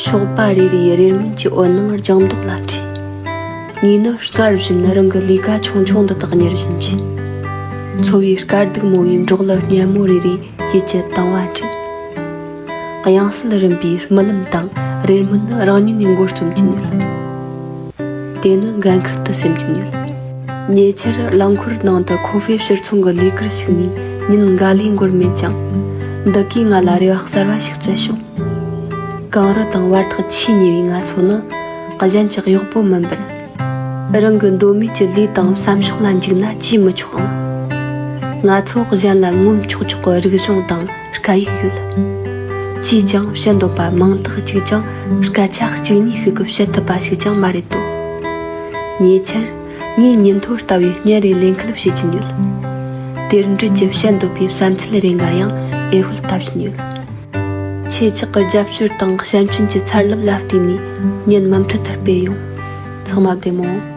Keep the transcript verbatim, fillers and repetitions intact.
ཞོགས་པ་རེ་རེའི་རེ་སྨོན་གྱི་འོད་སྣང་ལྗང་མདོག་ལ་འཁྲིལ། ངས་ནི་སྔར་བཞིན་རང་གི་ལས་ཀ་ཆུང་ཆུང་འདི་དག་གཉེར་བཞིན་བྱས། འཚོ་བའི་དཀའ་སྡུག་མོ་བའི་འབྲོག་ལི་སྙན་མོ་རེ་རེའི་ཡིད་ཀྱི་དང་བ་འཁྲིད། དབྱངས་གསལ་རིམ་པའི་རྨི་ལམ་དང་རེ་སྨོན་ནི་རང་ཉིད་ནས་མགོ་རྩོམ་གྱིན་ཡོད། དེ་ནི་འགན་ཁུར་དུ་སེམས་ཀྱིན་ཡོད། ཉེ་ཆར་རླངས་འཁོར་ནང་དུ་ཁོ་ཧྥེ་ཕྱིར་ཚོང་གི་ལས་ཀར་ཞུགས་ནས་ཉིན་འགའ་ལས་འགོར་མེད་ཀྱང་། འདི་གས་ང་ལ་རེ་བ་གསར་བ་ཞིག་བསྩལ་བྱུང་། གངས་རི་དང་བར་ཐག་ཆེས་ཉེ་བའི་ང་ཚོ་ནི་གཞན་གྱི་གཡོག་པོ་མིན་པར། རང་གི་འདོད་མོས་ཀྱི་ལས་དང་བསམ་ཕྱོགས་ལ་འཇིགས་ན་ཅིས་མི་ཆོག་ཨང་། ང་ཚོ་གཞན་ལ་ངོམ་ཆོག་ཆོག་གི་རིག་གཞུང་དང་སྐད་ཡིག་ཡོད། ཅིས་ཀྱང་བཤད་འདོད་པ་མང་དག་གཅིག་ཀྱང་སྐད་ཆ་གཅིག་གཉིས་ཤིག་གིས་བཤད་ཐུབ་པ་ཞིག་ཀྱང་མ་རེད་དོ། ཉེ་ཆར་ངས་ཉིན་ཐོ་ལྟ་བུའི་བརྙན་རེ་ལེན་ཁུལ་བྱེད་ཀྱིན་ཡོད། དེར་འབྲེལ་གྱི་བཤད་འདོད་པའི་བསམ་ཚུལ་རེ་འགའ་ཡང་འོས་ཤོད་བཏབ་བཞིན་ཡོད། ཁྱེད་ཅག་གི་རྒྱབ་སྐྱོར་དང་བྱམས་སྐྱོང་གི་ཚ་རླབས་ལ་བརྟེན་ནས་བརྙན་མུ་མཐུད་དུ་སྤེལ་ཡོང་། ཚང་མ་བདེ་མོ།